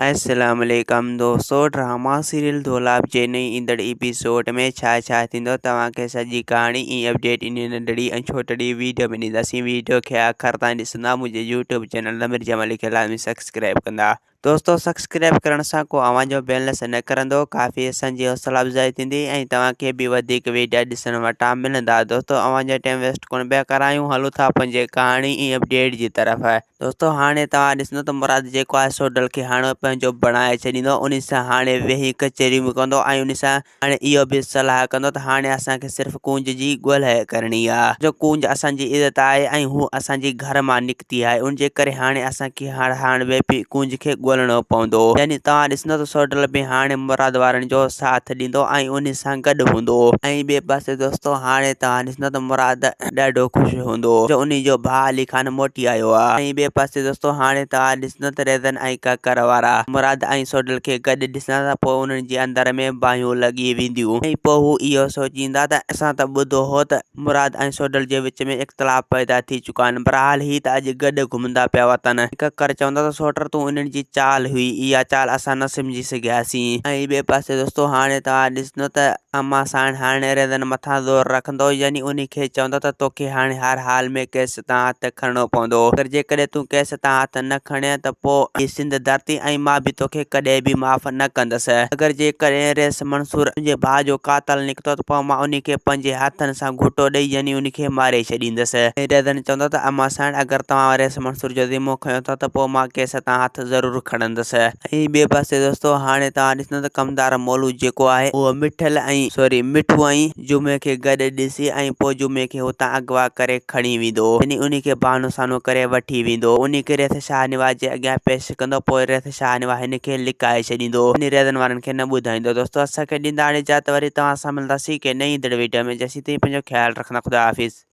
السلام عليڪم دوستو ڊراما سيريل دولاب جي نئين ايندڙ ايپيسوڊ ۾ ڇا ڇا ٿيندو توهان کي سڄي ڪهاڻي ۽ اپڊيٽ انهي ننڍڙي ۽ ڇوٽڙي ويڊيو ۾ ڏينداسين ويڊيو کي آخر تائين ڏسندا منهنجي يوٽيوب چينل ضمير جمالي کي لازمي سبسڪرائب ڪندا دوستو سبسڪرائب ڪرڻ سان ڪو اوهان جو بيلنس نه ڪرندو ڪافي اسان جي حوصلا افزائي ٿيندي ۽ توهان کي به وڌيڪ ويڊيا ڏسڻ وٽان ملندا دوستو اوهان جو ٽائيم ويسٽ ڪونه پيا ڪرايون هلون ٿا پنهنجي ڪهاڻي ۽ اپڊيٽ جي طرف. دوستو هاڻي توهان ڏسندو ته مراد جيڪو آهي سوڍل کي هاڻي پنهنجو بڻائي ڇڏيندو انهي سان هاڻي ويهي ڪچهريون به ڪندو ۽ انهي سان هاڻي اهو به صلاح ڪندو ته هاڻي اسان کي صرف ڪونج جي ڳولهه ڪرڻي آهي جو ڪونج اسان جي عزت آهي ۽ هو اسان جي گهر مان نڪتي آهي ان جي ڪري هاڻي اسان کي هاڻ هاڻ ويهي ڪونج کي ڳولڻو پوندو يعني توهان ڏسندو ته سوڍل به هاڻي مراد وارن جو ساٿ ڏيندو ۽ انهي سان گڏ هوندو ۽ ٻئي پاسي دوستو هاڻي توهان ڏسندو ته مراد ڏاڍو خوش هوندو جو انهي جو ڀاء علي خان موٽي آيو آ ۽ ٻئي پاسي دوستو هاڻي توهان ڏسندو ته ريزن ۽ ڪڪر وارا مراد ۽ سوڍل کي گڏ ڏسندا ته پوء انهن جي اندر ۾ باهيون لڳي وينديون ۽ پوء هو اهو سوچيندا ته اسان ته ٻڌو هو ته مراد ۽ سوڍل جي وچ ۾ اختلاف پيدا ٿي چڪا آهن بهرحال هي ته اڄ گڏ گهمندا پيا وتن. ڪڪر چوندا ته سوٽر تون انهن جي چال هئي اها چال اسان نه سمجهي سگهياسين ۽ ٻئي پاسي دوستو هاڻي توهان ڏسندو ته امان سائڻ هاڻي ريزن مٿان زور رکندو يعني انهي کي چوندو ته توکي هاڻي هر حال ۾ ڪيس تان هٿ کڻڻو پوندو اگر جيڪڏهن تون ڪيس تان هٿ نه کڻين ته پوء هي سنڌ ڌرتي ۽ مان به توکي ڪڏهن به معاف نه ڪندس اگر جيڪڏهن ريس منصور تنهنجي ڀاء جو قاتل نڪتو ته پوء مان انهي کي پنهنجي هٿن سان گهٽو ڏئي يعني انهي کي ماري ڇڏيندس ۽ ريزن چوندو ته امان سائڻ اگر توهان ريس منصور جو ذمو کنيو ٿا ته پوء مان ڪيس تان هٿ ضرور کڻندس. ۽ ٻئي پاسي دوستو هاڻي توهان ڏسندو ته ڪمدار مولو جيڪو آهي اهو مٺل ۽ سوري مٺو ۽ جمعي کي گڏ ڏسي ۽ پوء جمعي کي هتان اغوا ڪري کڻي ويندو يعني انهي کي بهانو سهانو ڪري وٺي ويندو انهي کي ريس شاهنواز جي اڳيان پيش ڪندو پوء ريس شاهنواز هن کي لڪائي ڇڏيندو انهي ريزن وارن کي نه ٻڌائيندو دوستو اسان کي ڏيندا هاڻي اجازت وري توهان سان ملنداسين ڪنهن نئين ايندڙ ويڊيو ۾ جيسين تائين پنهنجو خيال رکندا خدا حافظ.